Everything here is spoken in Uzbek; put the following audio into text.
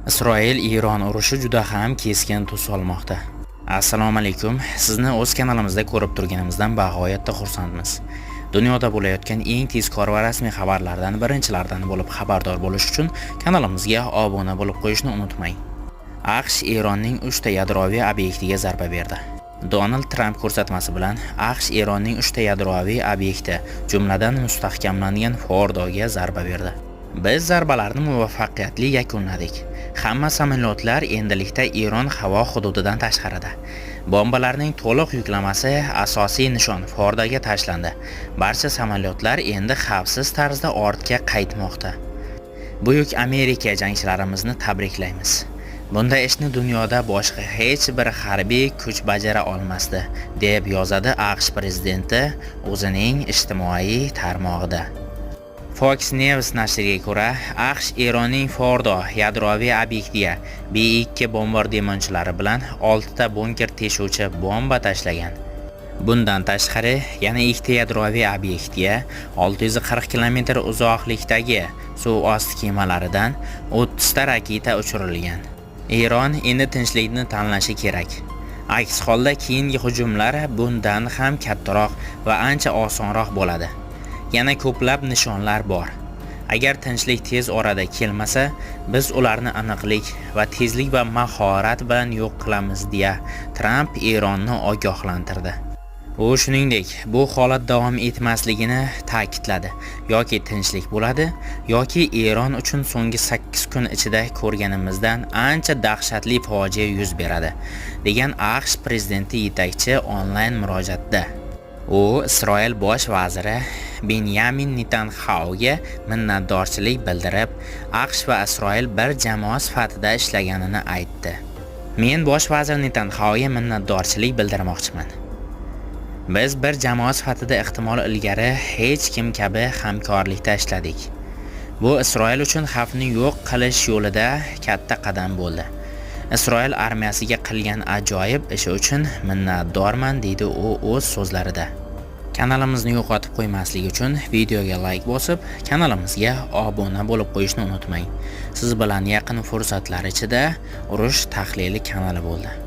Isroil-Eron urushi juda ham keskin tus olmoqda. Assalomu alaykum. Sizni o'z kanalimizda ko'rib turganimizdan bag'oyatda xursandmiz. Dunyoda bo'layotgan eng tezkor va rasmiy xabarlardan birinchilardan bo'lib xabardor bo'lish uchun kanalimizga obuna bo'lib qo'yishni unutmang. AQSh Eronning 3 ta yadroviy obyektiga zarba berdi. Donald Tramp ko'rsatmasi bilan AQSh Eronning 3 ta yadroviy obyekti, jumladan mustahkamlangan Fordoga zarba berdi. Biz zarbalarni muvaffaqiyatli yakunladik. Hamma samolyotlar endilikda Eron havo hududidan tashqarida. Bombalarning to'liq yuklamasi asosiy nishon Fordoga tashlandi. Barcha samolyotlar endi xavfsiz tarzda ortga qaytmoqda. Buyuk Amerika jangchilarimizni tabriklaymiz. Bunday ishni dunyoda boshqa hech bir harbiy kuch bajara olmasdi, deb yozadi AQSh prezidenti o'zining ijtimoiy tarmog'ida. Fox News nashriga ko'ra, AQSh Eronning Fordo yadroviy obyektiga B-2 bombardimonchilari bilan 6 ta bunker teshuvchi bomba tashlagan. Bundan tashqari, yana ikkita yadroviy obyektga 640 km uzoqlikdagi suv osti kemalaridan 30 ta raketa uchirilgan. Eron endi tinchlikni tanlashi kerak. Aks holda keyingi hujumlar bundan ham kattaroq va ancha osonroq bo'ladi. Yana ko'plab nishonlar bor. Agar tinchlik tez orada kelmasa, biz ularni aniqlik va tezlik va mahorat bilan yo'q qilamiz, deya Tramp Eronni ogohlantirdi. U shuningdek, bu holat davom etmasligini ta'kidladi. Yoki tinchlik bo'ladi, yoki Eron uchun so'nggi 8 kun ichida ko'rganimizdan ancha dahshatli fojia yuz beradi, degan AQSh prezidenti yetakchi onlayn murojaatda. U Isroil bosh vaziri Benyamin Netanyaxuga minnatdorchilik bildirib, AQSh va Isroil bir jamoa sifatida ishlaganini aytdi. Men bosh vazir Netanyaxuga minnatdorchilik bildirmoqchiman. Biz bir jamoa sifatida ehtimol ilgari hech kim kabi hamkorlikda ishladik. Bu Isroil uchun xavfni yo'q qilish yo'lida katta qadam bo'ldi. Isroil armiyasiga qilgan ajoyib ishi uchun minnatdorman, deydi u o'z so'zlarida. Kanalimizni yo'qotib qo'ymaslik uchun videoga like bosib, kanalimizga obuna bo'lib qo'yishni unutmang. Siz bilan yaqin fursatlar ichida Urush tahlili kanali bo'ldi.